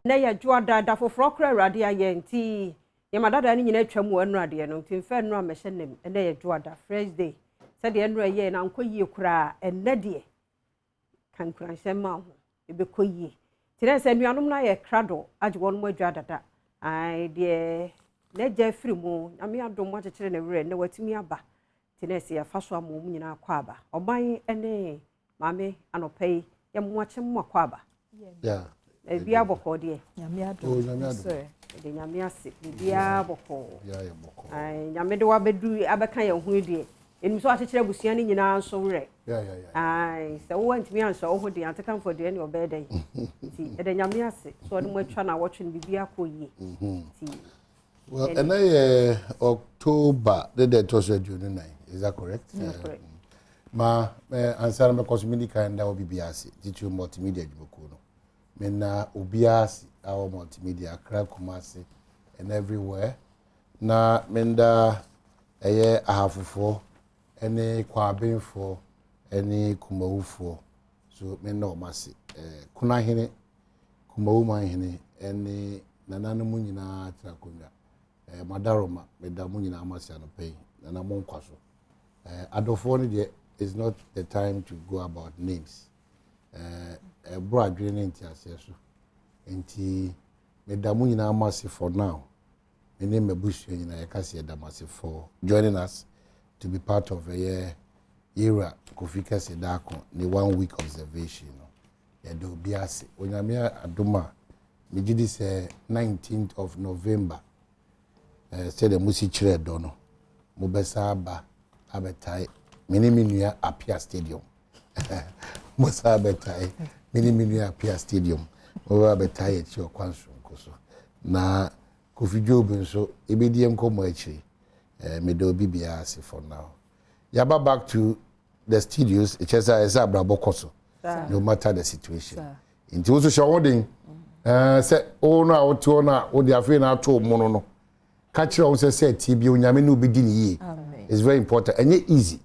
Nnɛ yɛ dwoada, da foforɔ koraa Awurade ayɛ nti nneɛma dada no nyinaa atwa mu wɔ nnora deɛ no nti mfa nnora mmɛhyɛ nnam. Ɛnnɛ yɛ dwoada, fresh day. Sɛdeɛ nnora yɛɛ no ankɔ yie koraa, ɛnnɛ deɛ ka nkuranhyɛ ma wo ho, ɛbɛkɔ yie. Nti na sɛ anuanom no ayɛ krado agye wɔn adwa dada. Ae, deɛ n'agya afiri mu, Nyame adom akyekyere ne werɛ, nnɛ watumi aba. Nti na ɛsɛ yɛfa so ama wɔn nyinaa kɔ aba. Ɔman ne maame anɔpa yi, yɛmmoakye mo akɔ aba. Yeah. Biribiara bɔkɔɔ deɛ. Nyame adom. Oh, Nyame adom. Yɛde Nyame ase. Biribiara bɔkɔɔ. Biribiara yɛ bɔkɔɔ. Ae, Nyame de wabɛdu abɛka yɛn ho yi deɛ. Yɛnim sɛ wakyekyere abusua no nyinaa nso werɛ. Yeah, yeah, yeah. Ae, sɛ wo antumi anhyɛ wo ho den atekamfo deɛ ne ɔbɛyɛ dɛn. Nti yɛde Nyame ase sɛ ɔde mo atwa na awɔtwe no biribiara kɔ yie. Nti Well, ɛnɛ yɛ October ne deɛ ɛtɔ so 24. Is that correct? Yeah, correct. Ma ansa na mɛkɔ so medi kan da obi biara ase, titiri multimedia adwumakuo no. Mena obiara ase a wɔ multimedia, Accra, Kumasi and everywhere. Na menda ɛyɛ ahafofoɔ ne kwabenfoɔ ne kumawufoɔ so menda wɔn ase. Kunahene, Kumawu manhene ne nananom nyinaa tena akonnwa. Madaroma, meda mo nyinaa mo ase anɔpa yi. Nana mo nkwa so. Adɔfoɔ no deɛ, it's not the time to go about names. Ɛboro adwene ne nteaseɛ so. Nti meda mo nyinaa mo ase for now. Me ne m'abusua nyinaa yɛka sɛ yɛda mo ase for joining us to be part of ɛyɛ Yɛwura Kofi Kɛse Daako ne one week observation no. Yɛda obi ase. Onyame adom a, megye di sɛ 19th of November, sɛdeɛ mosi kyerɛ dɔ no, mobɛsa aba abɛtae me ne me nua Apia Stadium. Mobɛsa abɛtae me ne me nua Apia Stadium. Mobɛba abɛtae akyi ɔkwan soronko so. Na Kofi Job nso, yɛbɛdi yɛn nkɔmmɔ akyiri. Meda obi biara ase for now. Yɛaba back to the studios, ɛkyerɛ sɛ ɛsɛ abrabɔ kɔ so no matter the situation. Nti wo nso hyɛ wo ho den sɛ wo no a wote hɔ no a wode afei na ato wo mono no, ka kyerɛ wo sɛ sɛ ɛteɛ bi Onyame ne wobɛdi ne yie. It's very important. Ɛnyɛ easy.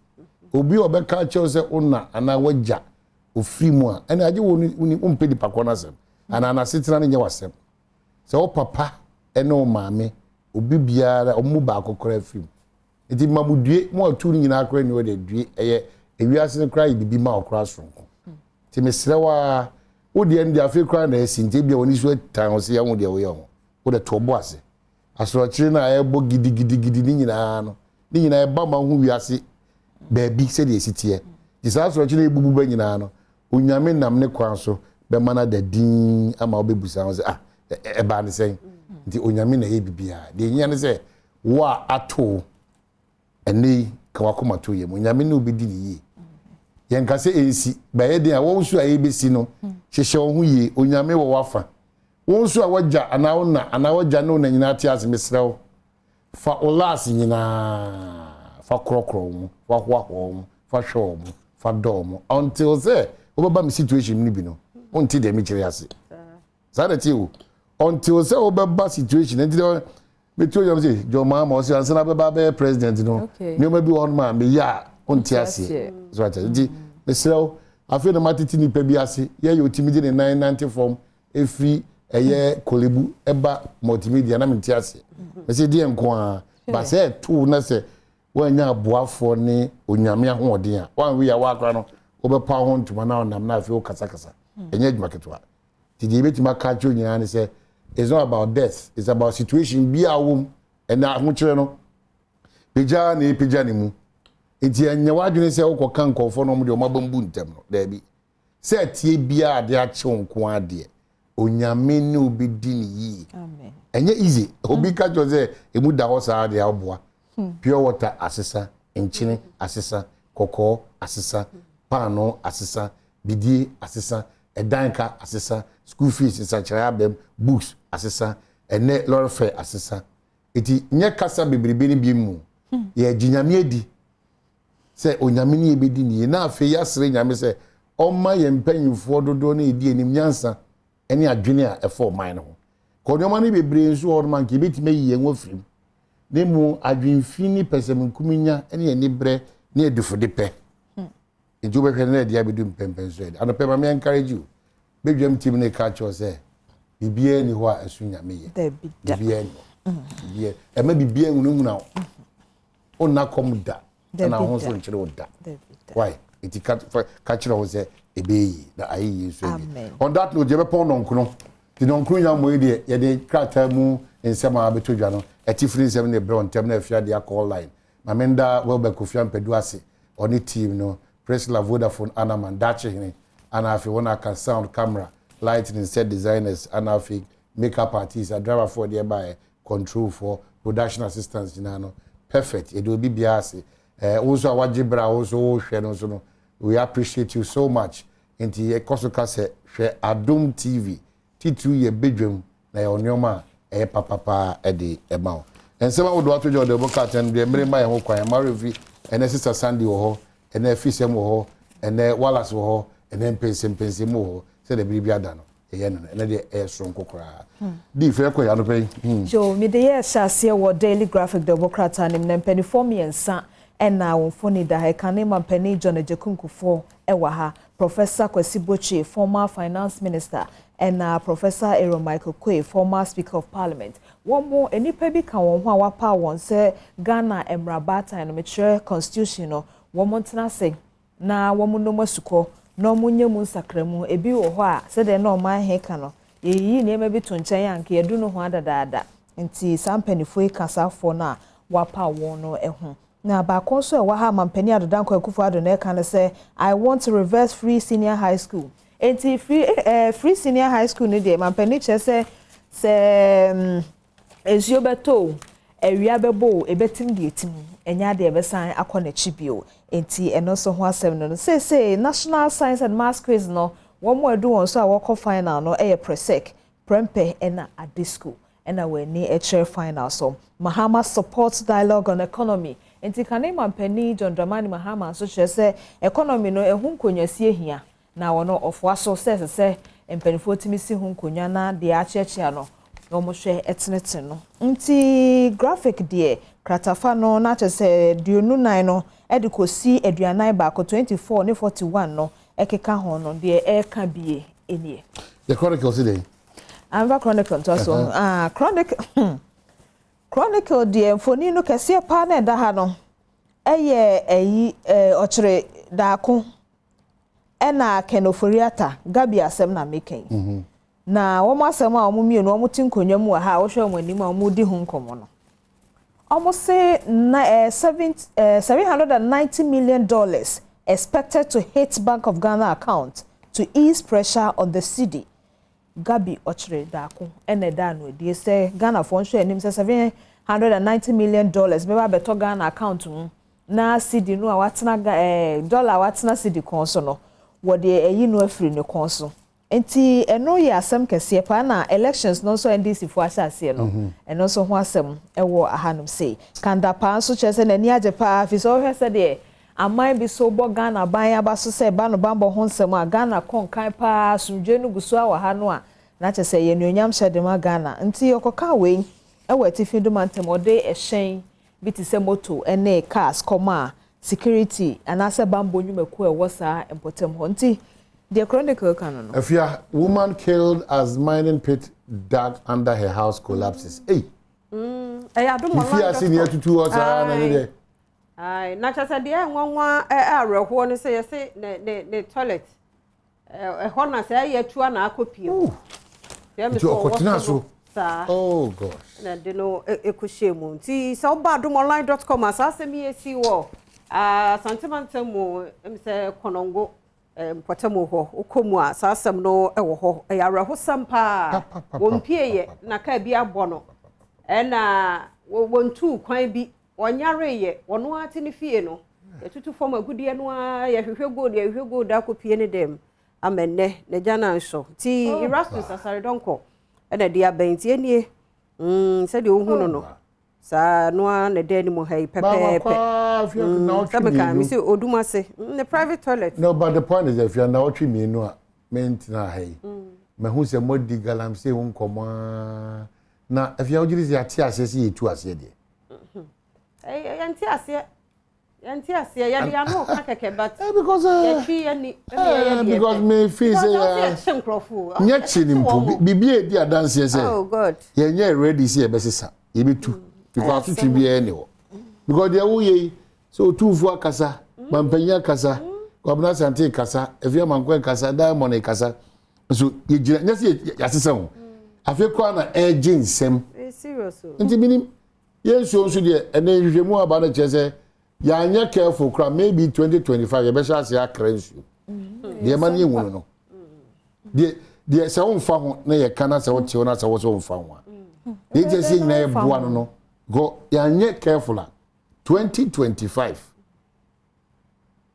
Obi a ɔbɛka kyerɛ wo sɛ wo na anaa wagya ofiri mu a, ɛne agye wo ne wompɛ nipa korɔ no asɛm anaa n'asetena no nyɛ w'asɛm. Sɛ wo papa ne wo maame obi biara wɔn mu baako koraa firi mu. Nti ma mo due, mo atu no nyinaa koraa nni hɔ deɛ due, ɛyɛ ewiase no koraa yɛ bibi ma wo koraa soronko. Nti mesrɛ wo ara, wo deɛ no deɛ afei koraa na asi, nti ebia w'ani so atan wo sɛ yɛahu deɛ woyɛ ho. Wo deɛ to wo bo ase. Asorɔkyere no a ɛrebɔ gidigidigidi ne nyinaa no, ne nyinaa ɛba ma wohu wiase baabi sɛdeɛ ɛsi teɛ. Nti saa asorɔkye no a ɛbubu ba nyinaa no, Onyame nam ne kwan so bɛma no ada dinn ama wobɛbusa ho sɛ, ah, ɛbaa ne sɛn? Nti Onyame na ɛyɛ biribiara. Deɛ ɛhia ne sɛ, wo a ato wo ɛnnɛ yi, ka w'akoma to yam. Onyame ne wo bɛdi no yie. Yɛnka sɛ ɛnsi, bɛyɛ den a, wɔn nso a ɛrebɛsi no, hyehyɛ wo ho yie. Onyame wɔ w'afa. Wo nso a w'agya anaa wo na anaa w'agya ne wo na nyinaa te ase, mesrɛ wo, fa wo last nyinaa fa korɔkorɔ wo ho, fa hoahoa wo ho, fa hwɛ wɔn, fa dɔ wɔn until sɛ wobɛba me situation no bi no, wonte deɛ mekyerɛ ase. Saa na ɛte o. Until sɛ wobɛba situation nti dɛ metu onyam sɛ John Mahama ɔsɛ ansa na bɛba abɛyɛ president no, nneɛma bi wɔ hɔnom a meyɛ a wonte aseɛ. So ate nti mesrɛ wo, afei na matete nipa bi ase yɛyɛ otimi de ne nan nante fam efiri ɛyɛ Kolebu ɛba multimedia na mente aseɛ. Mese deɛ nko ara ba sɛ ɛto na sɛ woannya aboafoɔ ne Onyame ahoɔden a, woanwe a woakora no wobɛpa ho ntoma na ɔnam na afei wokasakasa. Ɛnyɛ adwuma ketewa. Nti deɛ yɛbɛtumi aka akyerɛ nyinaa ne sɛ it's not about death, it's about situation bi a wom ɛna ahokyerɛ no pagya na ɛpagya ne mu. Nti ɛnyɛ w'adwene sɛ wokɔka nkɔɔfoɔ no ɔmo deɛ ɔmo aba mbu ntɛm no, daabi. Sɛ ɛteɛ biara ade akye wo nko ara deɛ, Onyame ne wo bɛdi no yie. Ɛnyɛ easy. Obi ka kyerɛ sɛ emu da hɔ saa deɛ ɔboa. Pure water asesa, nkyene asesa, kɔkɔɔ asesa, paanoo asesa, bidie asesa, ɛdan ka asesa, school fees nsakyeraeɛ abam, books asesa, ɛnɛ lorry fare asesa. Eti nyɛ kasa bebrebe no bi mu. Yɛgye Nyame adi sɛ Onyame ne yɛbɛdi ne yie na afei yɛasrɛ Nyame sɛ ɔmma yɛn mpanyinfoɔ dodoɔ no ɛdi anim nyansa ne adwene a ɛfa ɔman no ho. Kɔ nneɛma no bebree nso wɔ hɔ nom a nka yɛbɛtumi ayi yɛn ho afiri mu. Na mmom adwenfi ne pɛsɛmenkominya ne anibrɛ ne adufudepɛ. Nti wobɛhwɛ no na ɛde abɛdu mpɛmpɛn so ɛde. Anɔpɛ ma me encourage you. Bɛdwam team no ka kyerɛ sɛ Biribiara nni hɔ a ɛso Nyame yɛ. Dabi da. Biribiara nni hɔ. Biribiara, ɛmma biribiara nhunahuna wo. Wonna kɔm da. Ɛna wo ho nso nkyere wo da. Why? Nti ka, fa, ka kyerɛ ho sɛ ɛbɛyɛ yie na ayɛ yie nso awie. On that note, yɛbɛpɔn nɔnkono. Nti nɔnkono nya mmɔ yi deɛ, yɛde krataa mu nsɛm a abɛtɔ dwa no, atifiri nsɛm no brɛ wo ntɛm na afiri adeɛ akɔ line. Ma menda Wilber Kofi Ampadu ase, ɔne team no, Priscilla Vodafone Anaman, Daakye Hene, ana afei wɔn a aka sound, camera, lightning, set designers, ana afei makeup artists, adriverfoɔ deɛ ɛbaeɛ, control foɔ, production assistants nyinaa no, perfect, yɛde obi biara ase. Eh, wo nso a wagye berɛ a wo nso wohwɛ no nso no, we appreciate you so much. Nti yɛkɔ so ka sɛ hwɛ Adom TV, titiriw yɛ badwam na yɛwɔ nneɛma a ɛyɛ papa paa de ma wo. Nsɛm ahodoɔ ato dwa wɔ Dawubɔ Krataa no mu deɛ mmere mma yɛn ho kwan. Mma werɛ mfi, ɛnnɛ Sista Sandy wɔ hɔ, ɛnnɛ Afisɛm wɔ hɔ, ɛnnɛ Wallace wɔ hɔ, ɛnnɛ mpɛnsɛmpɛnsɛmu wɔ hɔ, sɛdeɛ bere bi ada no yɛyɛ no no, ɛnnɛ deɛ ɛyɛ soronko koraa. Dee, fa yɛn kɔ yɛn anɔpa yi. Hmm. Yoo, mede yɛ hyɛ aseɛ wɔ Daily Graphic Dawubɔ Krataa no mu na mpaninfoɔ mmiɛnsa na wɔn mfoni da ha. Ɛkane Mampanin John Agyekum Kufuor wɔ ha, Professor Kwasi Botchwey, former Finance Minister, ɛna Professor Aaron Michael Quay, former Speaker of Parliament. Wɔn, nnipa bi ka wɔn ho a wɔapaw wɔn sɛ Ghana mmara baatan no, mekyerɛ Constitution no, wɔn ntena ase na wɔn nnom asukɔ na wɔn nyɛ mu nsakramu. Ebi wɔ hɔ a, sɛdeɛ na ɔman he ka no, yɛyiyi nneɛma bi to nkyɛn a, anka yɛadu nohoa dadaada. Nti saa mpaninfoɔ yi ka saa foɔ no a wɔapaw wɔn no ho. Na baako nso a ɛwɔ ha a Mampanin Addo Dankwa Akufo-Addo na ɛka ne sɛ, I want to reverse free senior high school. Enti free eh, free senior high school no deɛ, Mampanin kyerɛ sɛ, sɛ nsuo bɛtɔ o, awia bɛbɔ o, ɛbɛtim deɛ ɛtim, ɛnyɛ adeɛ ɛbɛsan akɔ n'akyi bio. Enti ɛno nso ho asɛm no no. Seesei National Science and Maths Quiz no, wɔn a adu wɔn so a wɔkɔ final no yɛ Presec, Prempeh ɛna Ade School. Ɛna wɔn ani kyerɛ final so. Mahama supports dialogue on economy. Nti kane mampanin John Dramani Mahama nso kyerɛ sɛ economy no ɛho nkonnwasie hia. Na ɔno ɔfoa so sɛ ɛsɛ sɛ mpanimfoɔ tumi si ho nkonnwa na deɛ akyeakyea no wɔhwɛ tenetene no. Nti graphic deɛ kratafa no na kyerɛ sɛ 24 no de kɔsi 41, 24 ne 41 no ɛkeka ho no deɛ ɛreka bie nie. The Chronicle si dɛn? Amfa Chronicle ntoa so. Ah, Chronicle hmm. Chronicle deɛ mfoni no kɛseɛ paa na ɛda ha no ɛyɛ ɛyi ɛɛ ɔkyerɛ daako ɛna Ken Ofori-Atta Gabi asɛm na meka yi. Mhm. Na wɔn asɛm a wɔn mmienu wɔn te nkonnwa mu wɔ ha a wɔhwɛ wɔn anim a wɔredi ho nkɔmmɔ no. Wɔn se na ɛɛ seven ɛɛ $790 million expected to hit Bank of Ghana account to ease pressure on the cedi. Gabi ɔkyerɛ daako ɛna ɛda ano adie sɛ Ghanafoɔ nhwɛ anim sɛ $790 million bɛba abɛtɔ Ghana account mu na cedi no a watena dollar a watena cedi kɔn so no wɔde ɛyi no afiri ne kɔn so. Nti ɛno yɛ asɛm kɛseɛ paa na elections no nso NDC foɔ ahyɛ aseɛ no ɛno nso ho asɛm ɛwɔ ahanom sei. Kandapaa nso kyerɛ sɛ n'ani agye paa fi sɛ ɔhwɛ sɛdeɛ aman bi so bɔ Ghana ban aba so sɛ ba no banbɔ ho nsɛm a Ghana kɔ nkan paa asomdwe no gu so a wɔ ha no a na kyerɛ sɛ yɛ anuonyam hyɛ de ma Ghana. Nti ɔkɔka wei ɛwɔ atifi doma ntam ɔde ɛhyɛn bi te sɛ moto ne cars kɔma security anaasɛ bambɔ nnwumakuo a ɛwɔ saa mpɔtam hɔ. Nti deɛ Chronicle ka no no. Afia, woman killed as mining pit dug under her house collapses. Hey! Ɛyɛ adom Ne fie ase ni atutu hɔ saa na ne deɛ. Aye, na kyerɛ sɛ deɛ nwanwa awerɛhoɔ no sɛ yɛse ne ne ne toilet ɛhɔ na sɛ ɛyɛ atua na akɔ pie hɔ. Nti ɔkɔtena so. Saa. Oh gosh. Na de no ɛkɔhyɛ mu. Nti sɛ woba adomonline.com a saa asɛm yi esi wɔ Asantemantam mu sɛ Kɔnɔngo mpɔtam hɔ wokɔ mu a saa asɛm no wɔ hɔ. Ɛyɛ awerɛhosɛm paa. Wɔmpieyɛ na kaa bi abɔ no. Ɛna wɔntuu kwan bi wɔnyareyɛ wɔno ara te ne fie no yɛtutu fam agudeɛ no ara yɛhwehwɛ gold yɛhwehwɛ gold akɔpie ne dɛm ama nnɛ n'agya no nso nti Erastus Asaredɔnkɔ ɛna de abɛn nti ɛnie sɛdeɛ wohu no no saa no ara na ɛda anim ha yi pɛpɛɛpɛ sɛ meka me sɛ odum ase ne private toilet. No, but the point is afia na ɔtwe mmienu a mentena ha yi mahu sɛ moadi galamsey ho nkɔmmɔ a na afia wogye di sɛ yɛate aseɛ sɛ yɛtu aseɛ deɛ. Yɛnte aseɛ. Yɛnte aseɛ, yɛde ano ka kɛkɛ, but because yɛtwe yɛni ɛna yɛyɛ deɛ because me feel sɛ yɛkye nkurɔfoɔ. Nyɛ kye ne mpo, biribi a ɛdi adanseɛ sɛ Oh God. yɛnyɛ ready sɛ yɛbɛsesa, yɛbɛtu, because asotwe biara ni hɔ. Because deɛ woyɛ yi, sɛ Otumfoɔ akasa, Mampanyin akasa, Kwabena Asante kasa, Afia Amankwa kasa, Diamond kasa, nso yɛgyina, nyɛ sɛ yɛasesa ho. Afei koraa na ɛregye nsɛm. Ɛyɛ serious o. Nti menim, yɛn nsuo nso deɛ, ɛnɛ nhwehwɛmu aba no kyerɛ sɛ yɛanyɛ careful koraa, maybe 2025 yɛbɛhyɛ ase akra nsuo. Deɛ ɛma no yɛhu no no. Deɛ sɛ womfa ho na yɛka na sɛ wote hɔ na sɛ wo sɛ womfa ho a. Deɛ nti ɛsɛ nyinaa yɛboa no no, because yɛanyɛ careful a, 2025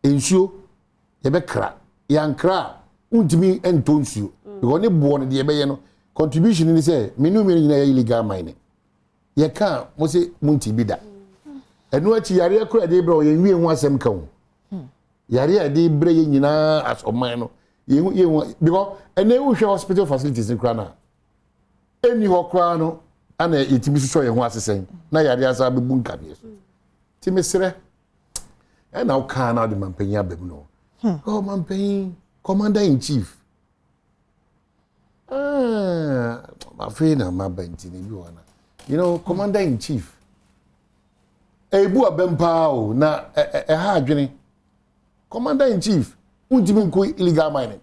nsuo yɛbɛkra. Yɛankra a, wontumi ntɔ nsuo. Because ne boɔ no deɛ yɛbɛyɛ no, contribution ni sɛ, me ne mmienu nyinaa yɛ illegal mining. Yɛka a, mo se monti bi da. Ɛno akyi, yareɛ koraa yɛde brɛ wɔ, yɛnwie ho asɛm ka ho. Yareɛ a yɛde brɛ yɛn nyinaa as ɔman no, yɛhu, because ɛnɛ wohwɛ hospital facilities no koraa no a, ɛnni hɔ koraa no, ana yɛtumi sosɔ yɛn ho asesɛn, na yareɛ asa bɛbu nkadeɛ so. Nti mesrɛ, ɛna wokaa na wode mampanyin aba mu no. Oh, mampanyin, commander in chief. Ah, afei na maba nti na ebi wɔ na. Commander in chief. Ebu abɛm paa o, na ɛha adwene. Commander in chief, wontumi nko illegal mining.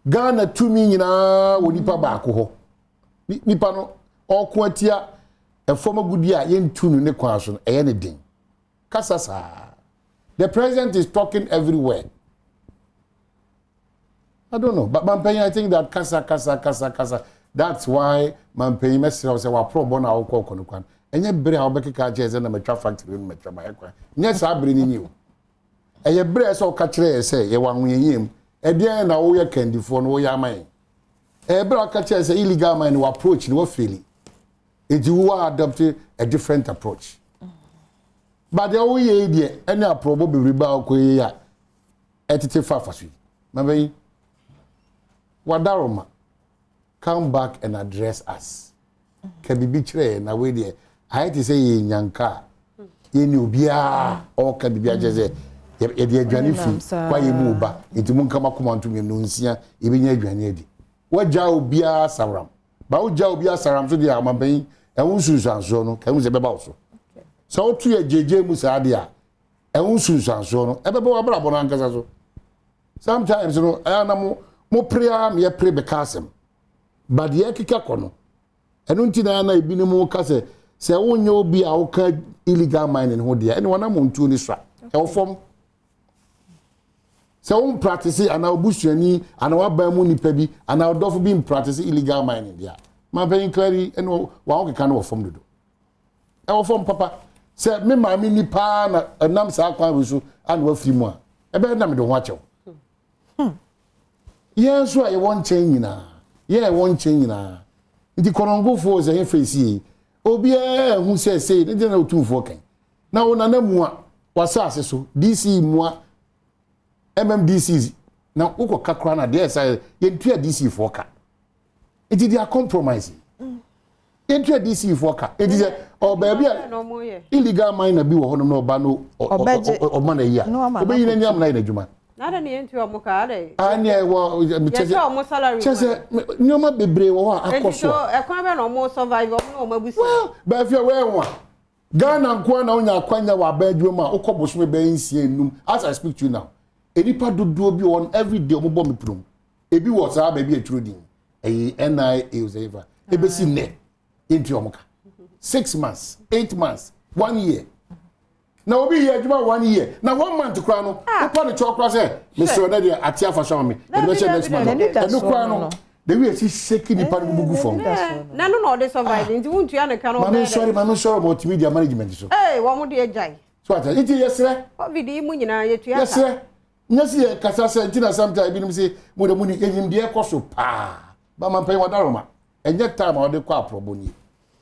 Ghana tumi nyinaa wɔ nipa baako hɔ. Nipa no ɔko atia ɛfɔm agudi a yɛntu no ne kwan so no, ɛyɛ ne den. Kasa saa. The president is talking everywhere. I don't know, but Mampanyin, I think that kasa, kasa, kasa, kasa. That's why Mampanyin mesrɛ wo sɛ waporɔ bɔ na wokɔ kɔ no kwan. Ɛnyɛ bere a wobɛkeka kyerɛ sɛ na matwa factory no, matwa mayɛ kwan. Nyɛ saa bere no ni o. Ɛyɛ bere a ɛsɛ ɔka kyerɛ yɛ sɛ yɛwɔ ahoyɛyɛ mu. Ɛdeɛn na woyɛ kandifoɔ no woyɛ ama yɛn. Ɛyɛ bere a ɔka kyerɛ sɛ illegal mine no approach no wafeli. Enti wo adopt a different approach. But deɛ woyɛ yi deɛ, ɛne aporɔbɔ bebrebe a wokɔ yi a ɛtete fa afa so yi. Mampanyin, wadaroma, come back and address us. Ka biribi kyerɛ yɛn na wei deɛ, ayɛ te sɛ yɛn nyanka a yɛnni obiara ɔreka biribi akyerɛ sɛ yɛde aduane firi kwaeɛ mu ba, nti monka mo akoma ntom yɛn nonsia yɛbɛnya aduane adi. Wagya obiara saram. Ba wogya obiara saram so deɛ, amampanyin, ɛho nsunsuansoɔ no, ka ehu sɛ ɛbɛba wo so. Sɛ woto yɛ gyegye mu saa deɛ a, ɛho nsunsuansoɔ no, ɛbɛba w'abrabɔ no ankasa so. Sometimes no, ɛyɛ na mo pere ara ma yɛpere bɛka asɛm. But deɛ ɛkeka kɔ no, ɛno nti na na ebinom ka sɛ, sɛ wonyɛ obi a woka illegal mining ho deɛ, ɛne wɔnam ntuo ne sua. Ɛwɔ fam. Sɛ wo mpractice anaa obusuani anaa w'aban mu nipa bi anaa ɔdɔfo bi mpractice illegal mining deɛ a, mampanyin clearly ɛne wɔn ahokeka no wɔ fam dodo. Ɛwɔ fam papa. Sɛ me maame ni paa na ɛnam saa kwan wei so ana wafiri mu a, ɛbɛyɛ na mede ho akyɛw. Yɛn nso a yɛwɔ nkyɛn nyinaa, yɛn a yɛwɔ nkyɛn nyinaa, nti kɔnɔngofoɔ sɛ hefa esi yei, obiara ehu sɛ sei ne gyina otumfoɔ kan. Na wo nana mua w'asase so, DC mua, MMDCs, na wokɔ ka koraa na deɛ ɛsɛ yɛntua DC foɔ ka. Nti they are compromising. Yɛntua DC foɔ ka. Nti sɛ ɔbaabi a illegal miner bi wɔ hɔnom na ɔba no ɔma no ayi a, ɔbɛyi n'ani amena yɛ n'adwuma. Na de ne yɛntua ɔmo ka ade. Ah, ne ɛwɔ kyɛ sɛ ɔmo salary. Kyɛ sɛ nneɛma bebree wɔ hɔ a akɔ so. Nti ɛkwan bɛ na ɔmo survive, ɔmo ne ɔmo abusua? Well, baafi a wɔyɛ ho a, Ghana nko ara na wonya akwanya wɔ aban adwuma mu a wokɔ bosome bɛyɛ 6, 5. As I speak to you now, nnipa dodoɔ bi wɔ hɔ every day ɔmo bɔ me prom. Ebi wɔ saa baabi a etwuro din ɛyɛ NIA sɛ yɛfa ebesi nnɛ yɛntua ɔmo ka 6 months, 8 months, 1 year. Na obi yɛ adwuma 1 year na 1 month koraa no, wopa ne kyɛw koraa sɛ mesrɛ dɛ deɛ ate afa so ama me, yɛde bɛhyɛ next month. Ɛno koraa no, the way esi shake nipa no bubu gu fam. Na no na ɔde survive, nti wontua ne ka no. Maame nsɔre, maame nsɔre, multimedia management so. Ee, wɔn de agyae. So ata nti yɛsrɛ. Covid yi mu nyinaa yɛtua ka. Yɛsrɛ nyɛ sɛ yɛ kasa sɛ nti na sometimes ebinom sɛ mo de mo ni yɛnyim deɛ ɛkɔ so paa. Ba ma mpanyin wadaroma, ɛnyɛ time a wɔde kɔ aprɔbɔ nie.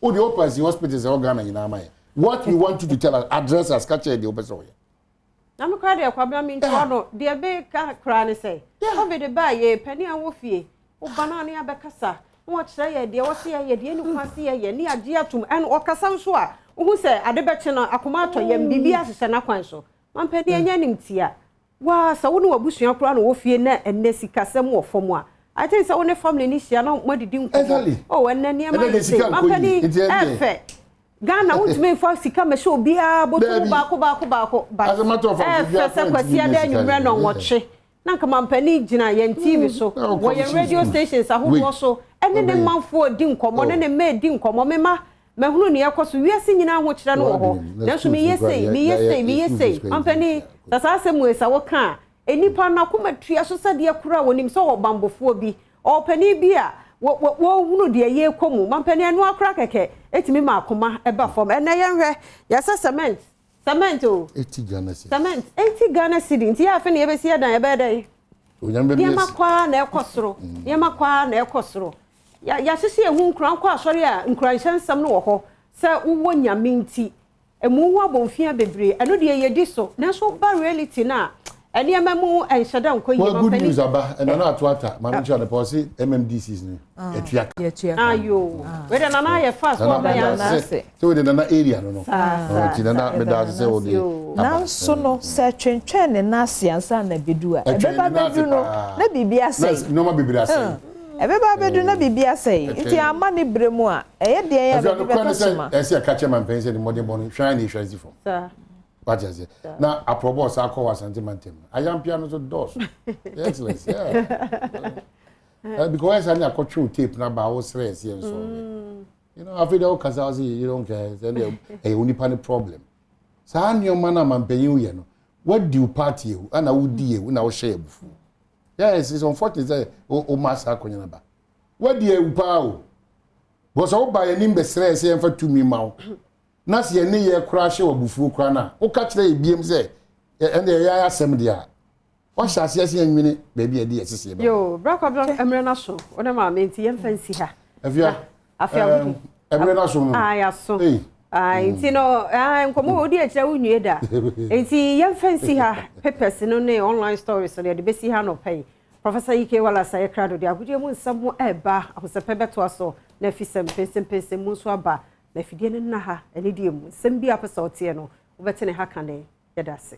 O deɛ ɔpa si hospital sɛ ɔGhana nyinaa ma yɛ. What we want you to tell us, address us, ka kyerɛ deɛ wopɛ sɛ ɔyɛ. Na me koraa deɛ, Kwabena, me ntoa no deɛ bɛka koraa ne sɛ Covid baa yɛ panin a wɔ fie woba no a ne abɛkasa na wakyerɛ yɛ deɛ wɔse yɛyɛ, deɛ ne kwan se yɛyɛ ne yɛagye atom. Ɛno ɔkasa nso a Wohu sɛ ade bɛkye no, akoma atɔ yam, biribi ahyehyɛ n'akwan so. Mampanin, ɛnyɛ animtia. Waa, sɛ wo ne w'abusua koraa na wɔ fie na ɛnnɛ sikasɛm wɔ fam a, I think sɛ wo ne family no hyia na moadidi nkɔmmɔ. Oh, ɛnnɛ nneɛma Ɛnɛ ayɛ deɛ sei. sika nkɔ yie. Mampanin, Nti ɛndeɛ. ɛɛfɛ. Ghana wontumi nfa sika mmɛhyɛ obiara bɔtɔ mu Daabi. baako baako baako, but As a matter of fact, ɛɛfɛ obiara sɛ koraa ntumi Kwasiada nyɛ sika anwummerɛ no. nnɔnwɔtwe na nka mampanin gyina yɛn TV so, Na ɔkɔ wɔ yɛn machine radio school. stations ahodoɔ Wait. so, ɛne ne Ɔbɛyɛ. manfoɔ di nkɔmmɔ, ne ne mma di nkɔmmɔ. Me ma mahunu nea ɛkɔ so wiase nyinaa ho kyerɛ no wɔ hɔ, Na nanso school meyɛ koraa sei, meyɛ sei, meyɛ sei. Mampanin, sɛ saa asɛm wei sɛ woka a, nnipa no akoma tua so sɛdeɛ koraa wɔnim sɛ ɔwɔ bambɔfoɔ bi, ɔwɔ panin bi a wɔhunu deɛ yɛrekɔ mu. Mampanin, ɛno akora kɛkɛ ɛtumi ma akoma ɛba fam. Ɛnɛ yɛnhwɛ, yɛsɛ cement, cement o. 80 Ghana cedis. Cement 80 Ghana cedi. Nti yɛ afei na yɛbɛsi yɛdan, yɛbɛyɛ dɛn? Onyame bɛbi Nneɛma asi. kɔ ara na ɛkɔ soro, nneɛma kɔ ara na ɛkɔ soro. Yɛahyehyɛ yɛn ho nkura nkɔ asɔre a, nkuranhyɛ nsɛm no wɔ hɔ sɛ wowɔ Nyame nti emu ho abɔnfia bebree, ɛno deɛ yɛdi so, nanso woba reality no a, nneɛma mu nhyɛ da nkɔ yie. Well, good Mampanin. news aba. Ɛna na ato ata. Maame nkyɛn ɔde pɔ ɔse MMDCs ni. Ɛtua ka. Yɛtua. Ayo, wei de nana ayɛ fast. Nana Wɔba meda yɛn ase sɛ wode nana area no. Saa, Oh, nti nana saa, meda ase sɛ wode Yo. aba. Nanso no sɛ twentwɛn ne nan ase ansa na bedu a, Ɛtwɛn ɛbɛba ne nan ase bɛdu no paa. na biribi Na asɛe. nneɛma bebree asɛe. Ɛbɛba bɛdu na biribi asɛe. Ɛtwɛn. Nti ama ne berɛ mu a, ɛyɛ deɛ yɛ a Afei bɛde ɔno kora ne bɛtɔ sɛ kyema. ɛsɛ ɛka kyerɛ mampanin sɛ ne mmɔdenbɔ no hwɛn na ehwɛ si fam. Wate aseɛ. Na aprɔbɔ ɔsa akɔ wɔ Asante mantam no. Ayampia no nso dɔɔso. Excellence. Yeah. Because ɛsɛ ne akɔtwe wo tape na ba wo srɛ ɛsɛ nso. Afei deɛ wokasa wo sɛ you don't care sɛ deɛ ɛyɛ onipa ne problem. Saa nneɛma no a mampanyin woyɛ no, wadi wo party ewu, ɛna wodi ewu, na wohyɛ abufuo. Yes, it's unfortunate sɛ wo ma saa akɔnya no ba. Wadi ewu paa o. Because woba yɛn anim bɛsrɛ sɛ yɛmfa tumi ma wo. Na sɛ yɛne yɛ koraa hyɛ wɔ abufuo koraa no a, woka kyerɛ yɛ biem sɛ ɛnde ɛyɛ asɛm deɛ a, wahyɛ aseɛ sɛ yɛnwene baabi a yɛde yɛ sese yɛbɛba. Yo, bra Kwabena, mmerɛ no so wo ne maame nti yɛmfa nsi ha. Afia, Afei awodu. Ɛmmerɛ no so no. Ah, yɛaso. Ei. Ah, nti no, ah, nkɔmmɔ wɔ wodi akyirɛ wo nwie da. Nti yɛmfa nsi ha, papers no ne online stories no yɛde bɛsi ha nɔpɛ yi. Professor E.K. Wallace ayɛ krado de agodie mu nsɛm ho ɛreba, ahosɛpɛ bɛtoa so na afi sɛm mpɛnsɛmpɛnsɛm mu nso aba na afidie no nna ha ɛne deɛ mu nsɛm bi a pɛ sɛ ɔteɛ no wobɛte ne ha ka ne yɛda ase.